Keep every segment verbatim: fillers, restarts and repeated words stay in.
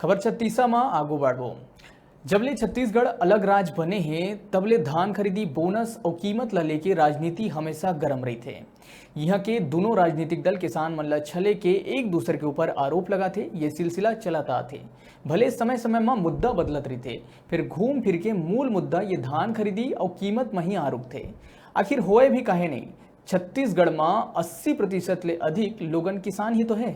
खबर छत्तीसा म आगू बढ़बो। जब ले छत्तीसगढ़ अलग राज बने हे, तब ले धान खरीदी, बोनस अउ कीमत ल लेके राजनीति हमेशा गरम रहिथे। इहां के दुनों राजनीतिक दल किसान मन ल छले के एक दूसर के ऊपर आरोप लगाथे। ये सिलसिला चलत आथे। भले समय-समय म मुद्दा बदलत रहिथे, फिर घूम फिर के मूल मुद्दा ये धान खरीदी अउ कीमत म ही आ रुकथे। आखिर होए भी काहे नहीं, छत्तीसगढ़ म अस्सी प्रतिशत ले अधिक लोगन किसान ही तो हे।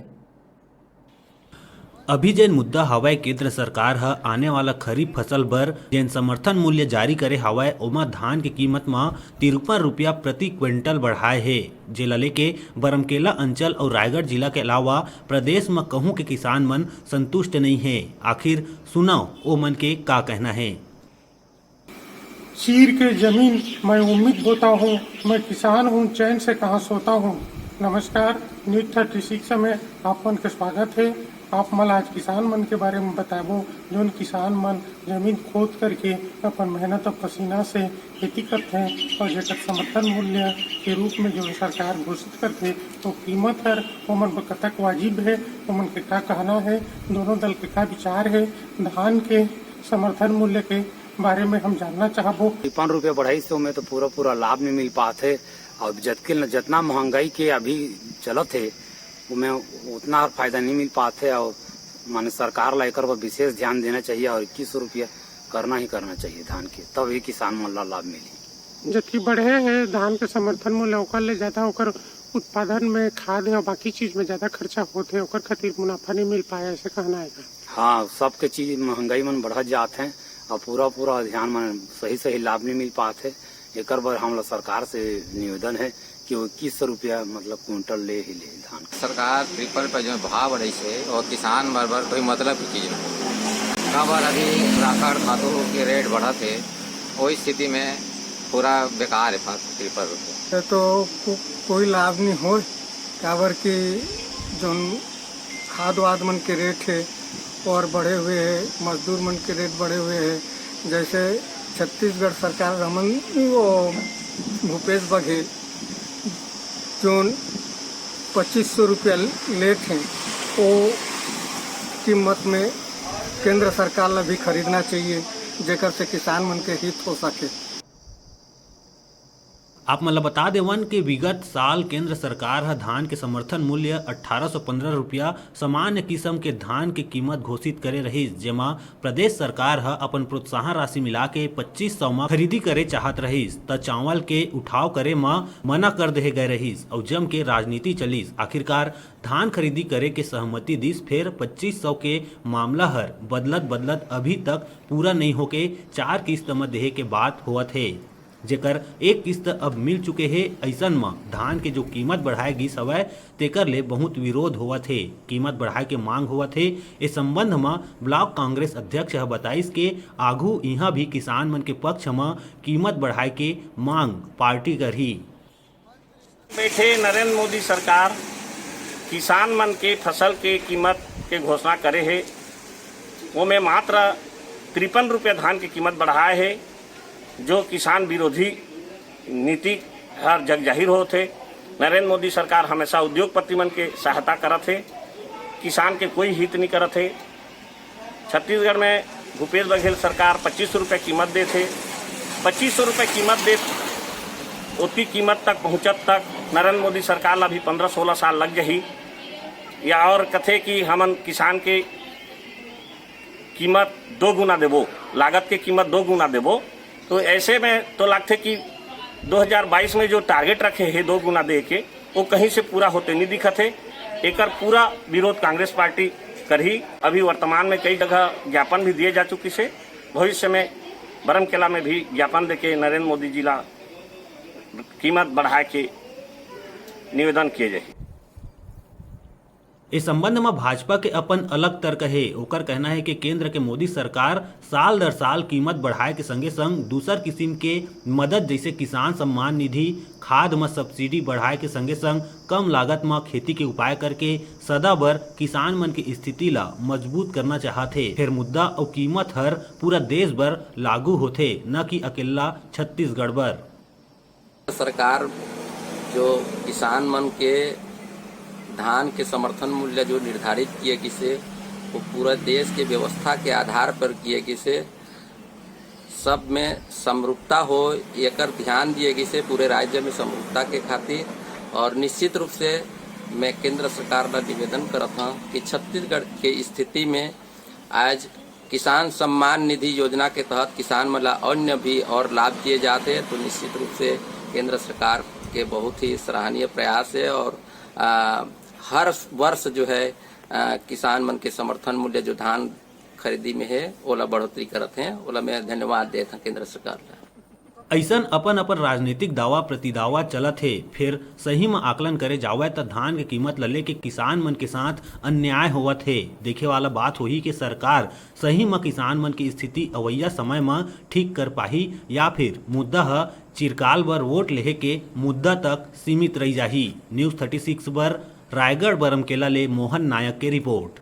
अभी जेन मुद्दा हवय, केंद्र सरकार ह आने वाला खरीफ फसल बर जेन समर्थन मूल्य जारी करे हवय, ओमा धान के कीमत म तिरपन रुपया प्रति क्विंटल बढ़ाए हे, जेला लेके बरमकेला अंचल अउ रायगढ़ जिला के अलावा प्रदेश म कहूं के किसान मन संतुष्ट नइ हे। आखिर सुनव, ओ मन के का कहना हे। चीर के जमीन, मैं उम्मीद बोता हूँ, मैं किसान हूँ, चैन से कहाँ सोता हूँ। नमस्कार, न्यूज थर्टी सिक्स में आप मन के स्वागत है। आप मन आज किसान मन के बारे में बताबो, जोन किसान मन जमीन खोद करके अपन मेहनत और पसीना से खेती करथे और जेकर समर्थन मूल्य के रूप में जो सरकार घोषित करथे, वो कीमत हर ओमन बर कतक वाजिब है, ओमन के का कहना है, दोनों दल के का विचार है धान के समर्थन मूल्य के बारे में हम जानना चाहबो। तिरपन रुपया बढ़ाइस हे, ओमे तो पूरा पूरा लाभ नहीं मिल पात हे। और जतके न, जतना महंगाई के अभी चलत हे, ओमे उतना फायदा नहीं मिल पात हे। और माने सरकार ला एकर पर विशेष ध्यान देना चाहिए और इक्कीस सौ रुपया करना ही करना चाहिए धान के, तब ही किसान मन ला लाभ मिली। जतकी बढ़े हे धान के समर्थन मूल्य, ओकर ले ज्यादा ओकर उत्पादन में खाद हे और बाकी चीज में ज्यादा खर्चा होत हे, ओकर खातिर मुनाफा नहीं मिल पाए, ऐसे कहना है का? हाँ, सबके चीज महंगाई मन बढ़त जात हे और पूरा पूरा ध्यान मन सही सही लाभ नहीं मिल पात हे। एकर बर हमला सरकार से निवेदन है कि वो इक्कीस सौ रुपया मतलब कुंटल ले ही ले धान। सरकार ट्रिपल पे जो भाव बढ़ाइस हे, वो किसान बर, बर कोई मतलब की चीज नहीं। काबर अभी राखड़ खातू के रेट बढ़त हे, ओई स्थिति में पूरा बेकार हे फस-, ट्रिपल रुपया। ये तो को-, कोई लाभ नहीं होय, काबर कि जोन खाद वाद मन के रेट हे, और बढ़े हुए हे, मजदूर मन के रेट बढ़े हुए हे। जैसे छत्तीसगढ़ सरकार हमन वो भूपेश बघेल जोन पच्चीस सौ रुपया लेत हे, वो कीमत में केंद्र सरकार ला भी खरीदना चाहिए, जेकर से किसान मन के हित हो सके। आप मन ल बता देवन कि विगत साल केंद्र सरकार ह धान के समर्थन मूल्य अट्ठारह सौ पंद्रह रुपया सामान्य किसम के धान के कीमत घोषित करे रहिस, जेमा प्रदेश सरकार ह अपन प्रोत्साहन राशि मिला के पच्चीस सौ म खरीदी करे चाहत रहिस, त चावल के उठाव करे म मना कर देहे गए रहिस अउ जम के राजनीति चलिस। आखिरकार धान खरीदी करे के सहमति दिस, फेर पच्चीस सौ के मामला हर बदलत बदलत अभी तक पूरा नइ होके चार किस्त म देहे के बात होवत हे। जेकर एक किस्त अब मिल चुके हे, अइसन म धान के जो कीमत बढ़ाए गिस हवय, तेकर ले बहुत विरोध होवत हे, कीमत बढ़ाए के मांग होवत हे। ए संबंध म ब्लॉक कांग्रेस अध्यक्ष ह बताइस के आघू इहां भी किसान मन के पक्ष म कीमत बढ़ाए के मांग पार्टी करही। बैठे नरेंद्र मोदी सरकार किसान मन के फसल के कीमत के घोषणा करे हे, ओमे मात्र तिरपन रुपया धान के कीमत बढ़ाए हे, जो किसान विरोधी नीति हर जग जाहिर होत हे। नरेंद्र मोदी सरकार हमेशा उद्योगपति मन के सहायता करत हे, किसान के कोई हित नहीं करत हे। छत्तीसगढ़ में भूपेश बघेल सरकार पच्चीस सौ रुपये कीमत देत हे। पच्चीस सौ रुपये कीमत देत, ओतकी कीमत तक पहुँचत तक नरेंद्र मोदी सरकार ला भी पन्द्रह सोलह साल लग जाही। या और कथे कि हमन किसान के कीमत दो गुना देबो, लागत के कीमत दो गुना देबो, तो ऐसे में तो लगथे कि दो हज़ार बाईस में जो टारगेट रखे हे दो गुना दे के, वो कहीं से पूरा होते नहीं दिखत हे। एकर पूरा विरोध कांग्रेस पार्टी करही। अभी वर्तमान में कई जगह ज्ञापन भी दिए जा चुकी से, भविष्य में बरमकेला में भी ज्ञापन देके नरेंद्र मोदी जी ला कीमत बढ़ाए के निवेदन किए जाही। ए संबंध म भाजपा के अपन अलग तर्क हे। ओकर कहना हे कि केंद्र के मोदी सरकार साल दर साल कीमत बढ़ाए के संगे संग दूसर किसिम के मदद, जइसे किसान सम्मान निधि, खाद म सब्सिडी बढ़ाए के संगे संग कम लागत म खेती के उपाय करके सदा बर किसान मन के स्थिति ला मजबूत करना चाहत हे। फेर मुद्दा अउ कीमत हर पूरा देश बर लागू होथे, न कि अकेल्ला छत्तीसगढ़ बर। सरकार जो किसान मन के धान के समर्थन मूल्य जो निर्धारित किए गिसे, वो पूरा देश के व्यवस्था के आधार पर किए गिस हे। सब में समरूपता हो, एकर ध्यान दिए गिस हे पूरे राज्य में समरूपता के खातिर। और निश्चित रूप से मैं केंद्र सरकार ला निवेदन करत हूँ कि छत्तीसगढ़ के स्थिति में आज किसान सम्मान निधि योजना के तहत किसान मन ला अन्य भी और लाभ दिए जात हे, तो निश्चित रूप से केंद्र सरकार के बहुत ही सराहनीय प्रयास है। और आ, हर वर्ष जो है आ, किसान मन के समर्थन मूल्य जो धान खरीदी में है, ओला बढ़ोतरी करत हैं, ओला मैं धन्यवाद देत हूँ केंद्र सरकार ला। अइसन अपन अपन राजनीतिक दावा प्रतिदावा चलत हे, फेर सही म आकलन करे जावय त धान के कीमत ल लेके किसान मन के साथ अन्याय होवत हे। देखे वाला बात होही कि सरकार सही म किसान मन के स्थिति अवइया समय म ठीक कर पाही या फिर मुद्दा ह चिरकाल बर वोट लेहे के मुद्दा तक सीमित रहि जाही। News Thirty Six बर रायगढ़ बरमकेला ले मोहन नायक के रिपोर्ट।